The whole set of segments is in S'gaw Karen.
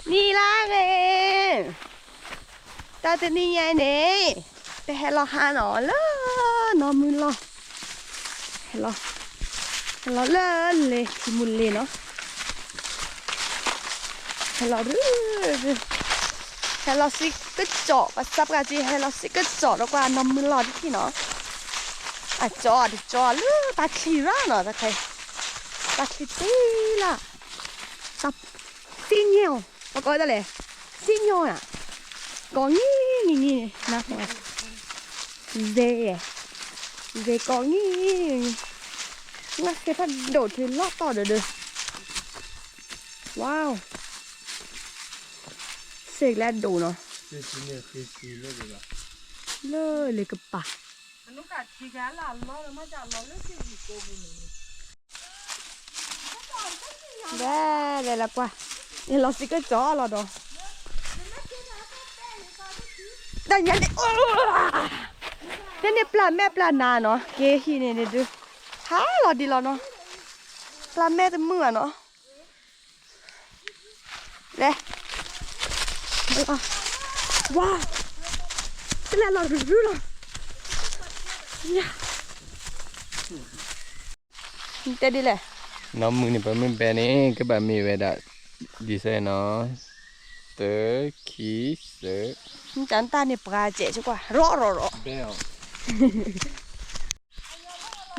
နံၤလၢဂ့ၤ, တၢ်တနံၤညါန့ၣ် ပဟဲလီၤဟါနီၤလၢနီၢ်မုၢ်လီၢ်, ဟဲလီၤ, ဟဲလီၤလၢလ့ၤထံမူလ့ၤနီၤ, ဟဲလီၤ, ဟဲလီၤစံကစီၣ် ပှၤစးပှၤက့ၤ ဟဲလီၤစံကစီၣ်ဒီးကွၢ်နီၢ်မုၢ်လီၢ်တထံၣ်နီၤ, အကၠီတကၠီလၢတၢ်ချံရၣ်နီၤ, တၢ်ချံတ့လၢ် စံညိၣ်, ပကိးတၢ်လဲၣ်, စံညိၣ်ဧါ, ကိးငံၤဂံၤဂံၤန့ၣ်, နၢ်ဟူ, စ့, စ့ကိးငံၤဂံၤဂံၤ, နၢ်စ့ဖးဒိၣ်ထံလီၤတီၢ်ဒီးဒီး, ဝါ, စ့ကလဲၣ်ဒိၣ်နီၤ, လၢလ့ကပၤ ဒဲလဲၤလၢကွၢ်, လီၤစံကစီၣ်လီၤဒီး, တၢ်ညါန့ၣ်, တန့ၢ်ပျၢ်မဲာ်ပျၢ်နါနီၤ, က့ၤဟံၣ်န့ၣ်န့ၣ်ဒုး, ဟါလီၤဒံးလီၤနီၤ, ပျၢ်မဲာ်တမုာ်ဘၣ်နီၤ, လဲၤ, ဝါ, တလဲၤလီၤရူလီၤ, ယၤ တဲဒ်လဲၣ်, နီၢ်မုၢ်န့ၣ် ပမ့ၢ်ဘဲန့ၣ် ကဘၣ်မ့ၢ်ဝဲဒၣ် ဒ်စဲနီၤ, သၢ, ခံ, သၢ, တၢ်တၢ်န့ၣ်ပှၤစဲးဆိကွၢ် ရီၣ်ရီၣ်ရီၣ်, ဘဲအီၤ,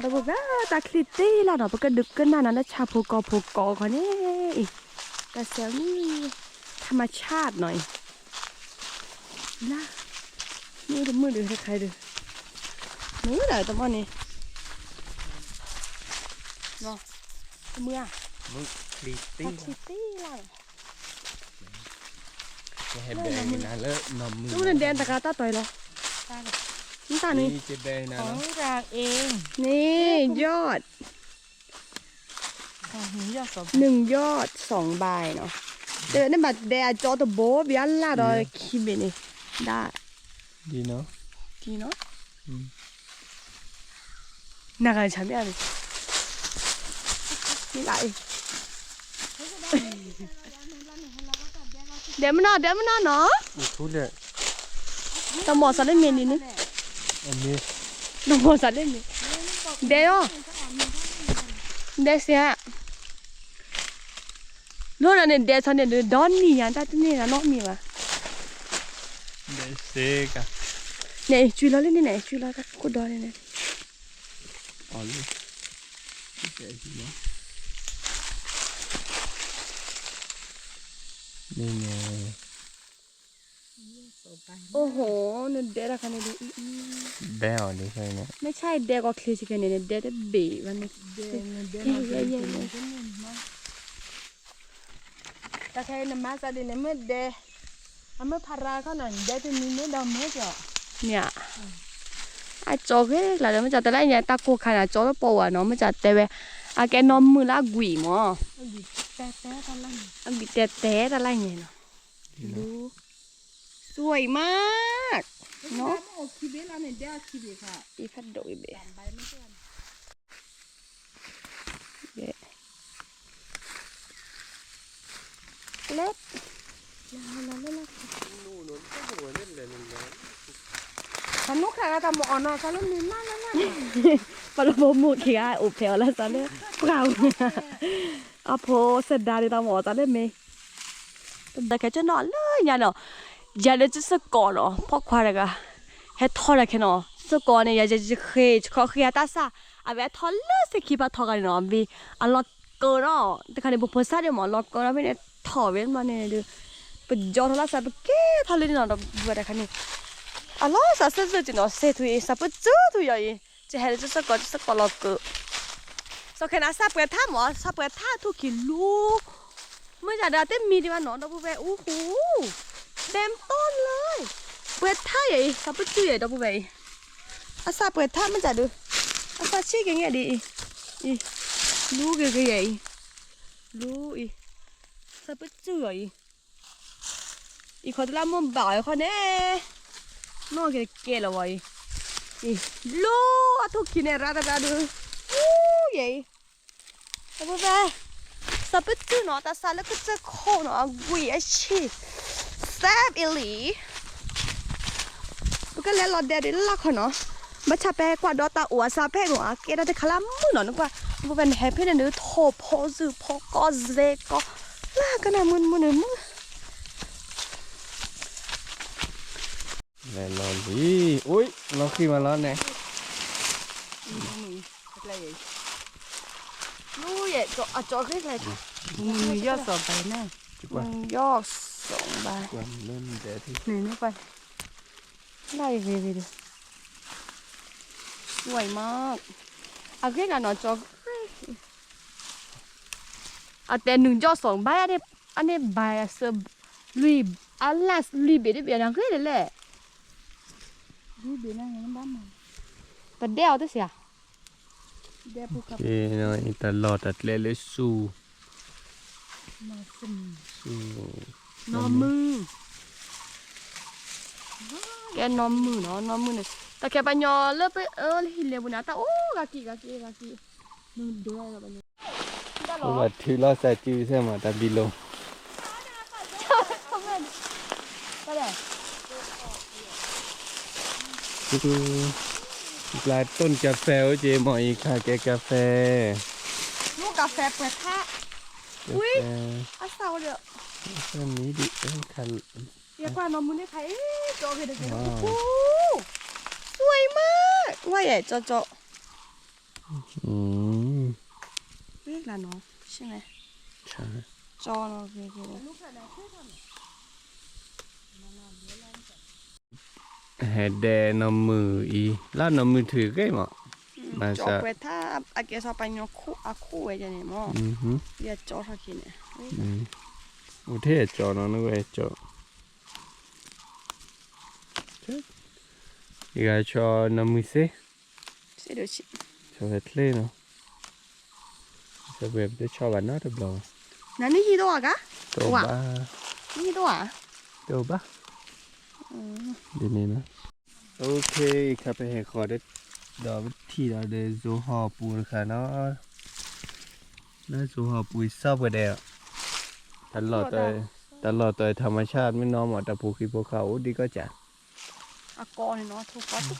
ဒီပုၢ်ဝဲၢ်တၢ်ချံတ့လၢ်နီၤ, ပကဒုးကနၣ်နီၤ လၢဆၣ်ဖိကီၢ်ဖိကီးခီန့ၣ်အံၤ, တၢ်စဲးအံၤ, ထးမၤဆၣ်နီၤအံၤ, လၢ မုၢ်တမုၢ်ဒီးတခါဒီး, မုၢ်ဒၣ်တမီၢ်န့ၣ်, တမုၢ်ဧါ, ချံတ့လၢ်, ဟဲဘဲနၤလၢနီၢ်မုၢ်, တမုၢ်န့ၣ်ဒဲတဂၤတၢ်တီၤအံၤလီၤ, နတၢ်န့ၣ်, န့ၣ် ယီၢ် နုၢ်ယီၢ်စီၤဘၣ်နီၤ, တဲဝဲန့ၣ်ဘၣ်ဒဲအကၠီတဘိ ဘၣ်လၢ်ဒီးခံဘ့ၣ်န့ၣ်, ဒၣ်, ဒ်နီၤ, နဂၤဆၣ်မ့ၢ်အါန့ၣ်, မ့ၢ်လၢအံၤ ဒဲမနီၢ် ဒဲမနီၢ်နီၤ, တမီၤစးလၢမ့ၢ်န့ၣ်န့ၣ်, တမီၤစးလၢမ့ၢ်, ဒဲအီၤ, ဒဲစ့ဧါ, လိၣ်ဒီးန့ၣ် ဒဲဆီန့ၣ်ဒီး ဒီနံၤယၤတၢ်တန့ၢ်နီတမံၤဘၣ်, န့ၣ် ကွံာ်လီၤလၢန့ၣ်န့ၣ် ကွံာ်လီၤတၢ်ခိၣ်ဒီန့ၣ်န့ၣ်, န့ၣ်န့ၣ်, အိၣ်ဟိ နဒဲတၢ်ခါန့ၣ်ဒ်အံၤ, ဘဲအီၤဒ်, မ့ၢ်ဆါအံၤဒဲကီးချ့စကဲန့ၣ် နဒဲတဘ့ၣ်ဘၣ်န့ၣ်, တၢ်ခဲအံၤနမၤစးဒ်န့ၣ် မ့ၢ်ဒဲ, အမ့ၢ်ဖးရါခီနီၤ ဒဲတနံၤမ့ၢ်ဒီးမ့ၢ်ကီး, မ့ၢ်ဧါ, အကၠီဃဲကျါဒီး မ့ၢ်ကၠီတဲလၢညါတၢ်ကိၢ်ခါန့ၣ် အကၠီတပိာ်ဝဲနီၤ မ့ၢ်ကၠီတဲဝဲ, အကဲနီၢ်မုၢ်လၢအကွံာ်မး, အကွံာ်တဲတဲတၢ်လၢညါနီၤ, လူ สวยมาก เนาะ อีพัดโดยเบะ เบะ เล็ก ခနူခါဂၤတၢ်မၤအီၣ်နီၤ သးလၢမ့ၢ်မးလၢလၢ ပှၤလၢဖိမုၣ်ခံဂၤအိၣ်ဖျဲၣ်အီၤလၢသးလၢ ပှၤ အဖိစဒါဒ်တၢ်မၤအီၣ်သးလၢမ့ၢ် တၢ်ခဲကၠီနီၤလၢညါနီၤ ယၤလၢကစၢၢ်ကီးနီၤ ဖီၣ်ခွါတဂၤ ဟဲထီၣ်တၢ်ခဲနီၤ စၢၢ်ကီးန့ၣ် ယၤယဃ့ ယခီဃ့အတၢ်စၢ် အဝဲအထီၣ်လၢစ့ခံဖးထီဂၤန့ၣ်နီၤ ဘီ အလီၤကၢနီၤ တခါန့ၣ် ပဖိစၢ်ဒ်မး လီၤကၢနီၤ ဖဲန့ၣ်ထီၣ်ဝဲမးန့ၣ်ဒီး ပယီၤထီၣ်လၢစး ပကဲထီၣ်လၢန့ၣ်နီၤ ဒီးဘၣ်တခါန့ၣ် အလီၤစးစၢၢ်စၢၢ်က့ၤနီၤ စဲးထူအံၤ စးပစုထူယီၤအံၤ ကဟဲလၢကစၢၢ်ကီး ကစၢၢ်ကီးလီၤကၢ စီၤခဲနၤ စးပှဲၤထါမး စးပှဲၤထါထူၣ်ခံလူ မ့ၢ်ယၤဒီးတမံၤဒံးဘၣ်နီၤ ဒီပုၢ်ဝဲၢ် အူဟူ တဲမတီၢ်လၢ ပှဲၤထါယဲအံၤ စးပစုယဲအံၤ ဒီပုၢ်ဝဲၢ်အံၤ အစးပှဲၤထါမ့ၢ်ယၤဒီး အစးဆံးက့ၤငဲၢ်ဒ်အံၤ အံၤ လူက့ၤက့ၤယဲအံၤ လူအံၤ စးပစုယီၤအံၤ အံၤခီတလၢမိၢ်ဘၣ်အီၤခီန့ၣ် နီၢ်က့ၤတကဲလီၤဝဲအံၤ အံၤ လူအထူၣ်ခံန့ၣ် ရၣ်တရၣ်ဒုး အူယဲအံၤ ဒီပုၢ်ဝဲၢ် တၢ်ပတုာ်နီၤ တၢ်စးလၢကစၢၢ်ခိၣ်နီၤ အဂံၢ်အဆံၣ် စဲးအံၤလံ ပကလဲၤလီၤဒဲးဒ်လၢ်ခီနီၤ ဘၣ်ဆၣ်ဖဲကွၢ်ဒီးတၢ်အိၣ်အစးဖဲနီၤ အကဲဒၣ်တခါလၢမုၢ်နီၤ နကွၢ် ပဝဲနဟဲဖဲန့ၣ်နထိၣ်ဖိစူၤဖိကီၢ်စဲကီၢ် လၢကနၣ်မုၢ်မုၢ်န့ၣ်မုၢ် လဲၤလီၤလံ အိၣ် လီၤဃံမးလီၤန့ၣ် ယီၢ်စီၤဘဲန့ၣ် ယီၢ်စီၤဘဲန့ၣ် စဲးမး အဂ့ၢ်ကနီၤ ကၠီ အတဲနုာ်ယီၢ်စီၤဘဲ အန့ၣ်ဘဲစၢ လွံၢ် အလၢလွံၢ်ဘ့ၣ်တဘ့ၣ်န့ၣ် ဂ့ၢ်လၢလဲၣ် ပဒဲအီၤတစ့ၢ် တၢ်လီၢ်တၢ်ကျဲလၢဆူ နီၢ်မုၢ် ကဲနီၢ်မုၢ်နီၤ နီၢ်မုၢ်န့ၣ် တၢ်ခဲပှၤညီလၢပ လၢဟံၣ်လဲၤပူၤန့ၣ် တၢ်အိၣ်ဂၤကံဂၤကံဂၤကံ အိၣ်ဘၣ်ထုးလီၤစၢ်စုစဲမးတၢ်ဘံလိၤ ပျၢ်တိၢ်ကၣ်ဖဲအိၣ်က့ၤ မ့ၢ်အံၤခါကဲကၣ်ဖဲ မ့ၢ်ကၣ်ဖဲပှဲၤထါ ဝံၤ အစၢ်ဝဲဒီး မံၤဒ်ခါ ယကွၢ်နီၢ်မုၢ်န့ၣ်ခါအံၤ ကၠီဂ့ၤတဂ့ၤ စူၤအံၤမး ဝဲယဲ ကၠီကၠီ ဂ့ၤကျါနီၤ ဆ့ၣ်မဲ ကၠီနီၤ ဂ့ၤဂ့ၤ ဟဲဒဲနီၢ်မုၢ်အံၤ လၢနီၢ်မုၢ်ထုးဂ့ၤမး ကၠီပှဲၤထါ အကဲစီၤပၤညီခိၣ်အခိၣ်ဝဲယဲန့ၣ်မး ယကၠီထီၣ်က့ၤန့ၣ် အိၣ်ထဲအကၠီနီၤ နဝဲကၠီ ယဂၤဆီနီၢ်မုၢ်စ့ ဆီဝဲချ့နီၤ ဆီဝဲပတဆီဘၣ်နီတဘျီဘၣ် နနဟံၣ်တအိၣ်ဧါ တအိၣ်ဘၣ် နဟံၣ်တအိၣ်ဧါ တအိၣ်ဘၣ် ဒ်န့ၣ်နီၤ OK ခါပဟဲဃီၤဒီး ဒီးပထံၣ်ဒီးဒီး ဇိဟီၣ်ပူၤတခါနီၤ လၢဇိဟီၣ်ပူၤအံၤ စီၤပှဲၤဒဲး တၢ်လီၢ်တီၤ တၢ်လီၢ်တီၤ ธรรมชาติ မ့ၢ်နီၤမး တၢ်ဖိဃံဖိဃာ်အိၣ်ဒံးကီၢ်စး အကီန့ၣ်နီၤ ထိၣ်ဃီ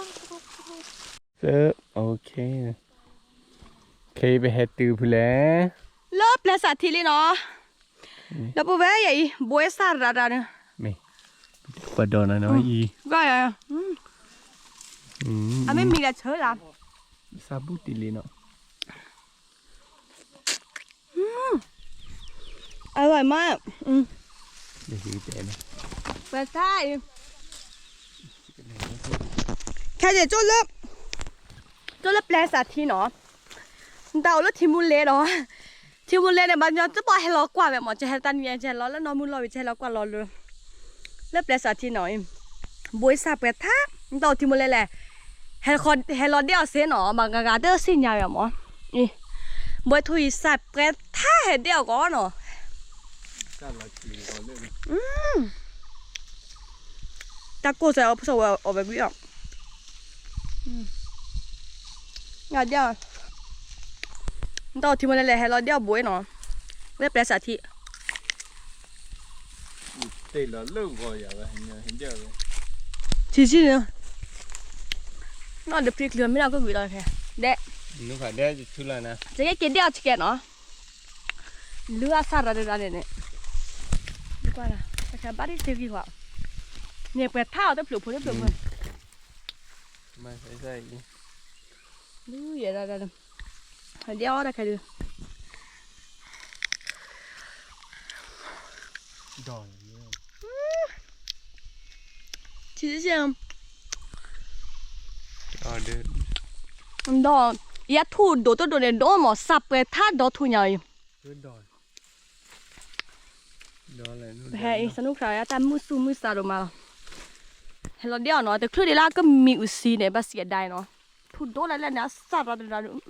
OK ခဲအံၤပဟဲတုၤဖဲလဲၣ် လၢပျဲစးထံလံနီၤ ဒီပုၢ်ဝဲၢ်အံၤ ဘှံးစၢ်ရၤရၤန့ၣ် မ့ၢ် ပှၤဒီးနၤနီၤအံၤ အမ့ၢ်မံၤလၢဆၢလၢ စၢ်ဘူၣ်တံၢ်လံနီၤ အဝဲမး ပှဲၤစၢ်အံၤ ခဲအံၤ ကၠိလၢပျဲစးထံနီၤ နတၢ်အိၣ်လၢထံမူလဲဒီး ထံမူလဲန့ၣ် ဘၣ်ညီတဘၣ်ဟဲလီၤကွၢ်ဝဲမး ကဟဲတၢ်နံၤညါ ကဟဲလီၤလၢနီၢ်မုၢ်လီၢ်ဝံၤ ကဟဲလီၤကွၢ်လီၤလၢ လၢပျဲစးထံနီၤ ဘှံးစၢ်ပှဲၤထါ နတၢ်အိၣ်ထံမူလဲလဲၣ် ဟဲလီၤဒဲးအီၤစ့နီၤ ဘၣ်ဂၤဂၤတစံၣ်ညါဝဲမး ဘှံးထူအံၤစၢ်ပှဲၤထါ ဟဲဒဲးအီၤကီးနီၤ တၢ်ကိၢ်စဲးအီၤ ပစီၣ်ဝဲအီၤဝဲကွံာ်အီၤ ဒဲးအီၤ နတၢ်အိၣ်ထံမူလဲလဲၣ် ဟဲလီၤဒဲးအီၤဘှံးနီၤ လၢပျဲစးထံ ထံဆံန့ၣ် နီၢ်ဒီးဖံးကျၢၤမ့ၢ်နီၢ်ကဝံၤလီၤခဲ ဒဲး ယကက့ၤဒဲးအီၤဆကဲးနီၤ လုၢ်အစၢ်ရၤတရၤန့ၣ်န့ၣ် တၢ်ဘၣ်ဒ်တဂ့ၤဃီ န့ၣ်ပှဲၤထါအီၤတဖျိးဖိတဖျိးဖိ လုၢ်ယဲဒၣ် ဒဲးအီၤတၢ်ခဲဒုး ထံဆံ ဒီး ယထူၣ်ဒိၣ်တဒိၣ်န့ၣ် ဒိၣ်မး စၢ်ပှဲၤထါဒီထူၣ်ညါအံၤ ဟဲအံၤ စနူၣ်ခရၤ တၢ်မုၢ်သူၣ်မုၢ်သးဒိၣ်မးလီၤ ဟဲလီၤဒဲးအီၤနီၤ တချုးဒံးလၢကမံၤအုးစံန့ၣ် ဘၣ်စံးအဒၣ်နီၤ ထူၣ်ဒိၣ်လၢလဲၣ်န့ၣ် အစၢ်ရၤတရၤဒုး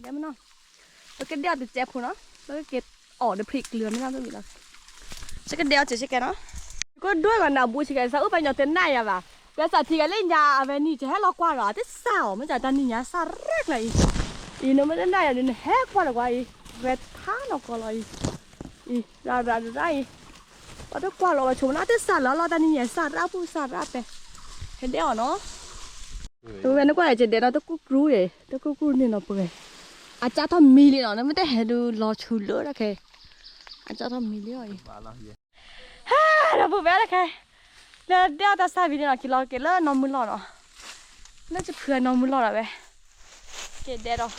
ဒဲးမနီၤ ပကဒဲးအီၤတစဲးဖိနီၤ ပကက့ၤအီၤတဖံးကျၢၤမ့ၢ်နီၢ်ကဝံၤလီၤ စကဒဲးအီၤစ့ၢ်ကီးနီၤ ကဒွဲၣ်ဂီၤနၢ်ဘူးစ့ၢ်ကီး စးအုၣ်ပှၤညီတနၢ်ယၤဘၣ် ပျဲစးထံကလဲၣ်ညါ အဝဲနံၤကဟဲလီၤကွၢ်ဒီး တစၢ်အီၤ မ့ၢ်တၢ်နံၤညါစၢ်ရဲၣ်ကျါအံၤ အံၤ နမ့ၢ်တနာ်ယၤဒုး နဟဲကွၢ်လီၤကွၢ်အံၤ, ဝဲထါနီၢ်ကီၢ်လီၤအံၤ, အံၤ ရၤရၤရၤအံၤ, ပှၤတကွၢ်လီၤဝဲဆိးမနၤ တစၢ်လၢအလီၢ်တၢ်နံၣ်ညါ စၢ်ရၣ်ပူၤ စၢ်ရၣ်ပဲ, ဟဲဒဲးအီၤနီၤ, ဝဲနကွၢ်ယၤ ကဒဲးဒီးတကူၣ်ကရူၢ်အံၤ တကူၣ်ကရူၢ်န့ၣ်နီၤ ပှဲၤ, အကၢ်ထီၣ်မံလံနီၤ နမ့ၢ်တဟဲဒုးလီၤဆူလၢတၢ်ခဲ, အကၢ်ထီၣ်မံလံအီၤအံၤ ဟဲ ဒီပုၢ်ဝဲၢ်တခါ, လၢဒဲးအီၤတၢ်စၢ်ဝံၤန့ၣ်နီၤ က့ၤလီၤက့ၤလၢနီၢ်မုၢ်လီၢ်နီၤ, လၢကဖုအနီၢ်မုၢ်လီၢ်ဒီးဝဲ, က့ၤဒဲးဒီ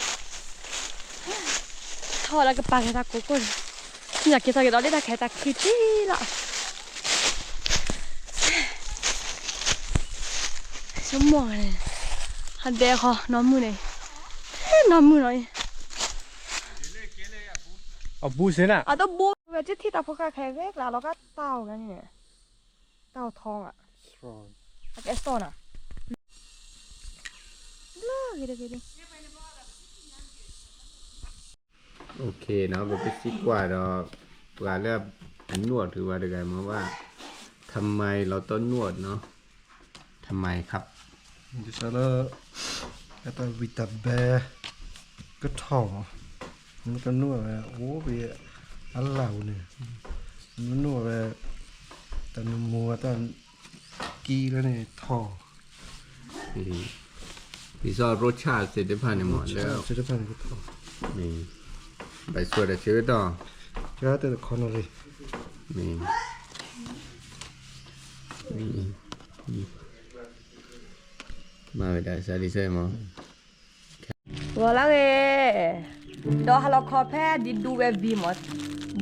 း, ထီၣ်လၢကပၤက့ၤတၢ်ကိးကိၢ်န့ၣ်, ညၣ်က့ၤထီၣ်က့ၤဒီးလၢတၢ်ခဲတၢ်ခံထံၣ်လီၤ, ဆိကမိၣ်န့ၣ်, ဟဲဒဲးဃီနီၢ်မုၢ်န့ၣ်, နီၢ်မုၢ်နီၤအံၤ အဘူစ့နၤ အတဘူဝဲ တထံၣ်တၢ်ဖိဃၢ်ခဲဂ့ၤကျါလီၤကတၢ်အီၤဂၤန့ၣ်, တၢ်အီၤထီဂၤ, အကဲစီၣ်နၤ, လၢဂ့ၤတဂ့ၤဒၣ်, OK နီၤ ပကစံးကွၢ်ဒီး ပှၤလၢအနွံၣ်ထုးဝဲတဂၤမ့ၢ်ဘၣ်, ทำไมเราต้องนวดเนาะ, ทำไมครับ ဒ်သိးလၢ အတၢ်ဝံၣ်တၢ်ဘဲ ကထီၣ်မး, မ့ၢ်တနွံၣ်ဝဲ အိၣ်ဘၣ် အလၢ်ပူၤန့ၣ်, မ့ၢ်နွံၣ်ဝဲ တၢ်နမူ တၢ်ကံလၢန့ၣ်ထီၣ်, ဒ်သိးရိၣ်ဆၣ်သ့ၣ်တဖၣ်န့ၣ်မး လၢ သ့ၣ်တဖၣ်န့ၣ်ကထီၣ်, ဘၣ်ဆိဒီးဆၢကတီၢ်, ကတခီနီၤလံ, မ့ၢ် မၤဝဲဒၣ်စၢ်ဒ်စၢ်မး, ဂီၤလၢဂ့ၤ, ဒီးဟါလီၤခီဖဲဒ်ဒူဝဲဘံမး,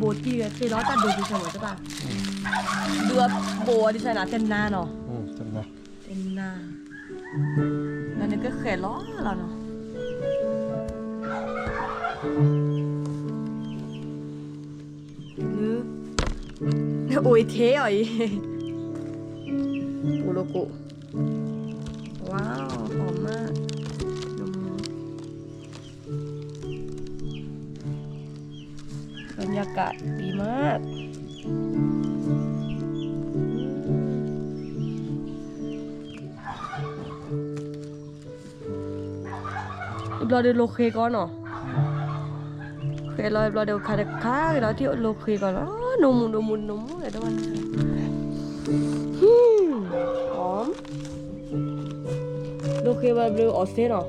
ဘိးတံၢ်ဝဲသ့ၣ်လီၤတၢ်ဒိးဒ်စၢ်မးတဘၣ်, ဒူအဘိးအီၤဒ်စၢ်နၤ တနၤနီၤ, တနၤ, ဒီးနကဃဲၤလီၤလီၤနီၤ, လၢ အိၣ်ထဲအီၤအံၤ, ပူၤလီၤကိး, ဝါ, ဟီၣ်မး, ဘรรยากาศดีมาก, တဘျီဒီးလိၤဃ့ကီးနီၤ, ဃ့လီၤတဘျီဒီးခါတခါကဒီးထံၣ်လိၤဃ့ကီးနီၤ, နမူနမူနမူဒီးတဘၣ်, လိၤဃ့ဝဲဘျုးအီၣ်သ့နီၤ,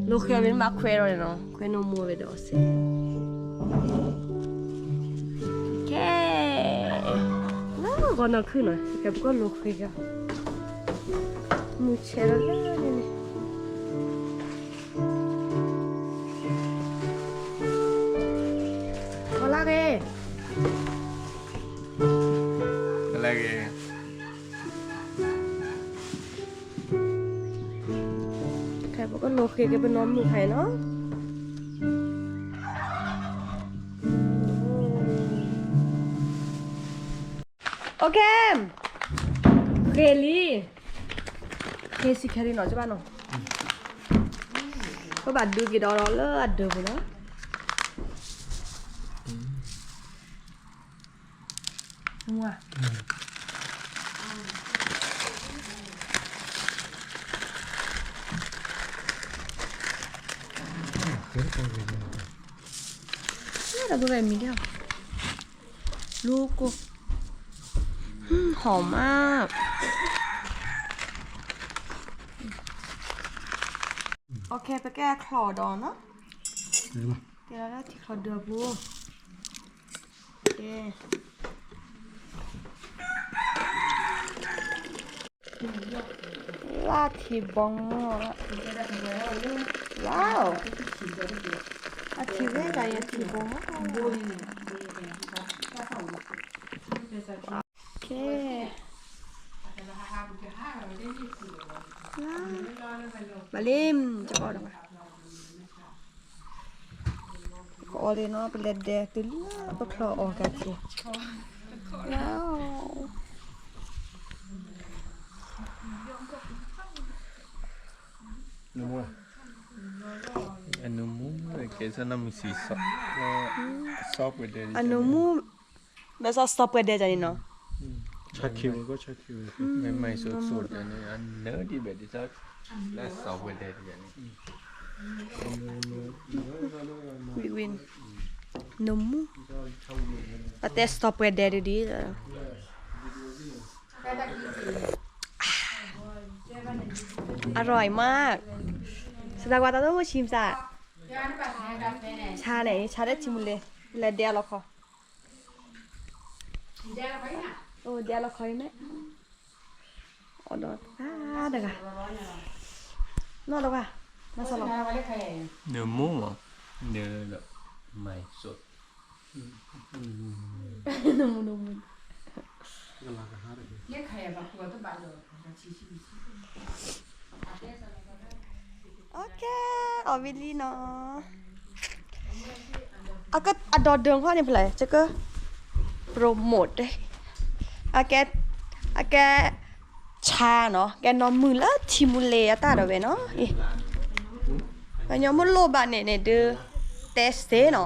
လိၤဃ့ဝဲမ့ၢ်ခွဲးဒီးနီၤ, ခွဲးနမူဝဲဒီးအီၣ်သ့ ခဲ, လၢဂီၤနီၢ်ခုၣ်နီၤ, ကဲပကီၢ်လိၤဃ့က, မုၢ်ဆဲးလီၤလၢန့ၣ်န့ၣ်, အလၢဂ့ၤ, အလၢဂ့ၤ, ခဲပကီၢ်လိၤဃ့ကပနီၢ်မုၢ်ခါအံၤနီၤ. OK, ဃ့လံ, ဃ့စံးခဲလံနီၤ, ကဘၣ်နီၤ, ပဘၣ်ဒုးက့ၤဒီးလၢအဒၢးပူၤနီၤ. ဒီပုၢ်ဝဲၢ်မံၤဒၣ်, လူကိၢ်, ဟီၣ်မး. OK, ပကဲချီၣ်ဒီးနီၤ, ကဲထီၣ်ထံချီၣ်ဒီးပူၤ. လၢထံဘီမီၢ်, wow, အထံဝဲဒၣ်ယထံဘီမီၢ်. OK, မၤလ့, ကီဒီး ကအီၣ်လံနီၤ, ပလဲၤဒဲးတုၤလၢပချီၣ်အီၣ်က့ၤ, wow. အနူမူ, ကဲဆၢနမုၢ်ဆံး, အနူမူ, ဘၣ်ဆၣ်စီၤပှဲၤဒဲးတၢ်န့ၣ်နီၤ, ဆၢခံဝဲ, မ့ၢ်မၤစိၤစိၤတၢ်န့ၣ် အနၢဒံးဘၣ်ဒ်ဆၢ, လၢစီၤပှဲၤဒဲးတၢ်န့ၣ် ဝံၤဝံၤ နမူ ပတဲစတီၢ်ပှဲၤဒဲးဒ်ဒ် อร่อยมาก စတၢးကွၢ်တၢ်တအိၣ်ဆံမစၢ် ဆါန့ၣ် ဆါဒီးထံမူလ့ လဲၤဒဲးလီၤခီ အိၣ်ဒဲးလီၤခီအံၤမ့ၢ် အိၣ်ဒီးတဂၤ နီၢ်တဂၤ မၤစၢၤလီၤ နမူမး နမူ နမူ နမူ OK အီၣ်ဝံၤလံနီၤ အက အဒီဒၢခီန့ၣ် ဖဲလဲၣ် ကက promote အကဲ အကဲ ဆါနီၤ ကဲနီၢ်မုၢ်လၢထံမူလ့အတၢ်ဒီးဝဲနီၤ အံၤ ပှၤကညီမ့ၢ်လိၣ်ဘၣ်န့ၣ်န့ၣ်ဒုး တဲစ့နီၤ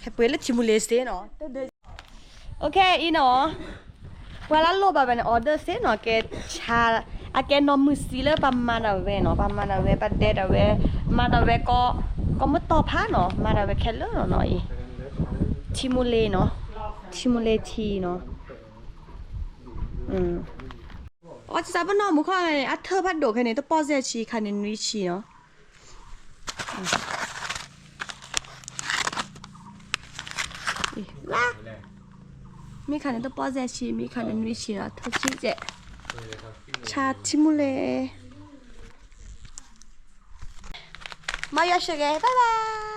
ဟဲပှ့ၤလၢထံမူလ့စ့နီၤ OK အံၤနီၤ ပှၤလၢလိၣ်ဘၣ်ဘၣ်န့ၣ် order စ့နီၤ ကဲဆါ အကဲနီၢ်မုၢ်စံလၢပှၤမၤဒၣ်ဝဲနီၤ ပှၤမၤဒၣ်ဝဲ ပှၤဒဲဒၣ်ဝဲ မၤဒၣ်ဝဲကီ ကီမ့ၢ်တီၢ်ဖးနီၤ မၤဒၣ်ဝဲခဲလၢာ်နီၤနီၤအံၤ ထံမူလ့နီၤ ထံမူလ့ထံနီၤ အီၣ်စၢ်ပနီၢ်မူခီန့ၣ် အထၢၣ်ဖးဒိၣ်ခဲန့ၣ် တပီၢ်စဲဆံခါန့ၣ်နွံဆံနီၤ မ့ၢ်ခါန့ၣ်တပီၢ်စဲဆံ မ့ၢ်ခါန့ၣ်နွံဆံနီၤ ထၢၣ်ဆံကဲး ဆါထံမူလ့ မၤယွၤဆိၣ်ဂ့ၤ bye bye